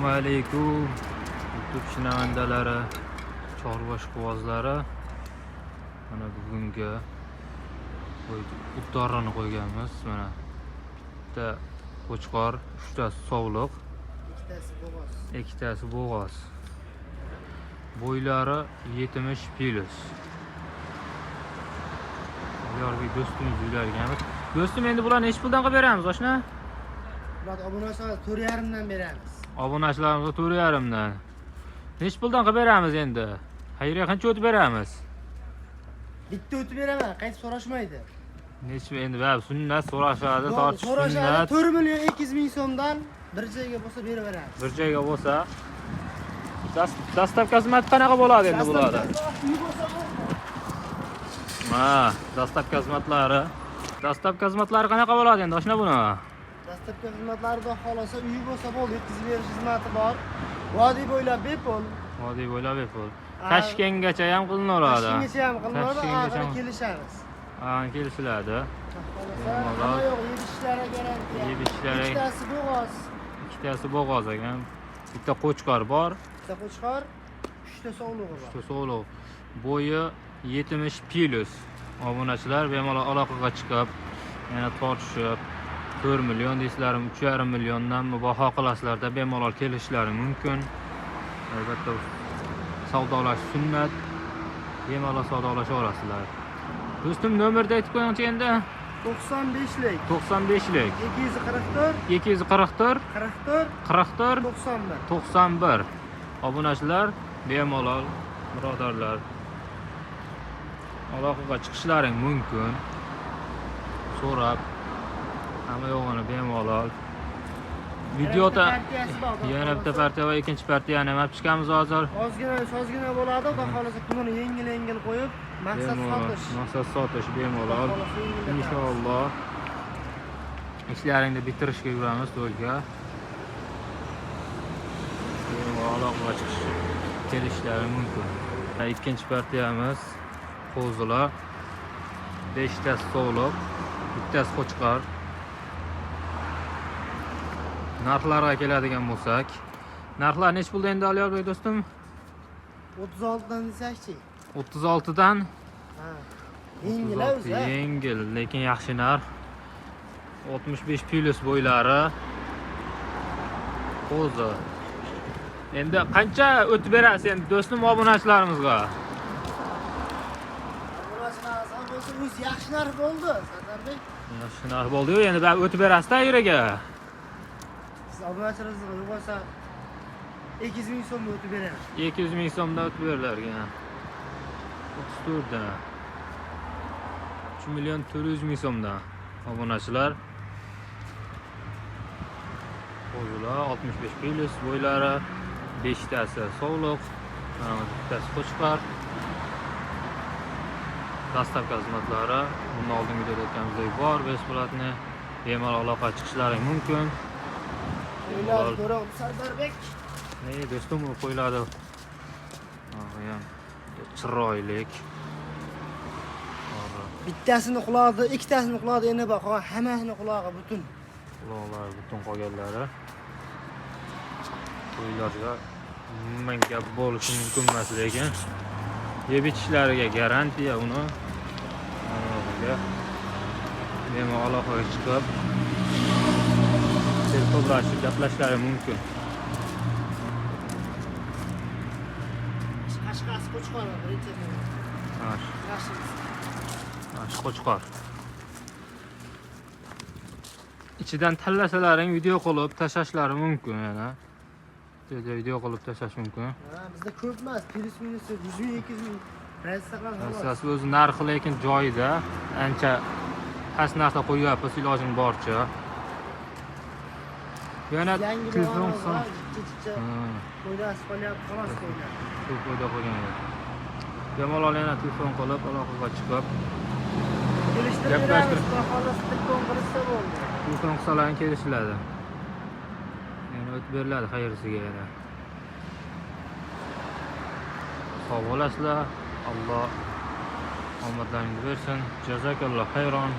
Assalomu alaykum YouTube shinavandalari, chorva ishqibozlari. Mana bugungi utdorini qo'yganmiz. Mana bitta qo'chqor, uchtasi sovliq, Ikkitasi bo'g'oz. Ikkitasi bo'g'oz. Bo'ylari 70 plus. Yorbek do'stimiz uylarganmiz. Do'stim, endi bularni nechi puldan qilib beramiz, oshna? Bularni obunachilarga 4,5 dan beramiz. Obunachilarimizga 4,5 dan. Nechi puldan qilib beramiz endi? Xayriya qancha o'tib beramiz? Bitta o'tib beraman, qaytib so'rashmaydi. Nechi endi baribir sunnat so'rashadi, tortish So'rashadi, sunnat. 4 million 200 ming so'mdan bir joyga bo'lsa berib beramiz. Bir joyga bo'lsa dostavka xizmati qanaqa bo'ladi endi bularda? Uy bo'lsa bo'ldi. Ha, dostavka xizmatlari. Dostavka xizmatlari qanaqa bo'ladi endi oshna buni? Dostavka xizmatlari xudo xohlasa uyi bo'lsa bo'ldi, yetkazib berish xizmati bor. Vodiy bo'ylab bepul. Vodiy bo'ylab bepul. Ha. Toshkentgacha ham qilinaveradi. Toshkentgacha ham qilinadi, Toshkentgacha oxiri ham. Kelishamiz. Ha, kelishiladi. Xudo xohlasa Bemalol. hamma yo'q, yeb ichishlari garantiya. Yeb ichishlari- Ikkitasi bo'g'oz, Ikkitasi bo'g'oz ekan. Bitta qo'chqor bor, bitta qo'chqor, uchta sovlig'i bor. uchta sovliq. Bo'yi 70 plus. Obunachilar bemalol aloqaga chiqib, yana tortishib 4 million deysizlarmi, 3,5 milliondan baho qilasizlarda bemalol kelishlari mumkin. Albatta savdolash sunnat. Bemalol savdolasha olasizlar. Do'stim, nomerni aytib qo'yingchi endi. 95lik 95lik 244 244 44 44 91. 91. Obunachilar bemalol birodarlar aloqaga chiqishlaring mumkin. So'rab hamma yo'g'ini bemalol. Videoda Partiyasi bor, xudo yana bitta xohlasa. partiya va ikkinchi partiyani ham olib chiqamiz hozir. Ozgina ozgina bo'ladi, xudo xohlasa pulini yengil yengil qo'yib, maqsad Bemalol, sotish. Maqsad sotish bemalol. Xudo xohlasa yengillatamiz. Inshaalloh ishlaringni bitirishga yuramiz to'yga. Bemalol aloqaga chiqish kelishlari mumkin. Ikkinchi partiyamiz qo'zilar. 5 tasi sovliq, bittasi qo'chqor. Narxlarga keladigan bo'lsak, narxlar nechi pulda endi Aliyorbek do'stim? 36 dan desakchi. 36 dan. Ha. Yengil o'zi. ha. Yengil, lekin yaxshi narx. 65 plus bo'ylari. Qo'zi. Endi qancha o'tib berasiz endi do'stim obunachilarimizga? Obunachilarimiz bo'lsa o'zi yaxshi narx bo'ldi, Sardarbek. Yaxshi narx bo'ldi-yu, endi baribir o'tib berasiz-da yuraga. Siz obunachilarimizga yo'q bo'lsa 200 ming so'mga o'tib beramiz. 200 ming so'mdan o'tib berilar ekan. 34 dan. 3 million 400 ming so'mdan obunachilar. Qo'zilar 65 plus bo'ylari, 5 tasi sovliq, mana bittasi qo'chqor. Dostavka xizmatlari bundan oldingi videoda aytganimizdek bor, bесплатный. Bemalol aloqa chiqishlari mumkin. Qo'ylar ko'rib Sardarbek. Ne do'stim, u qo'yiladi. Ham chiroylik. To'g'ri. Bittasini qulog'i, ikkitasini qulog'i endi bor, qolgan hammasini qulog'i butun. Quloqlari butun qolganlari. Qo'ylarga umuman gap bo'lishi mumkin emas, lekin yeb ichishlariga garantiya uni. Mana bemalol aloqaga chiqib telefonlashib gaplashishlari mumkin. Qashqasi qo'chqor birinchi. Ha, Yaxshi. shu qo'chqor. Ichidan tanlasalaring video qilib tashlashlari mumkin yana. Video qilib tashlash mumkin. Ha, bizda ko'p emas, plus minus 100 ming, 200 ming. Razisa qilamiz xolos. Masalasi o'zi narxi lekin joyida. Ancha past narxda qo'yyapmiz ilojim boricha. Yana Yangi telefon bor, jicha-jicha foydasi qolyapti, xolos qo'ylar. Ko'p foyda qolgan yo'q. Bemalol yana telefon qilib aloqaga chiqib Kelishtirib Gaplashtirib. beramiz, xudo xohlasa telefon qilishsa bo'ldi. Telefon qilsalaring kelishiladi. Yana o'tib beriladi xayrisiga yana. Sog' bo'lasizlar. Alloh omadlaringizni bersin. Jazakalloh xayron.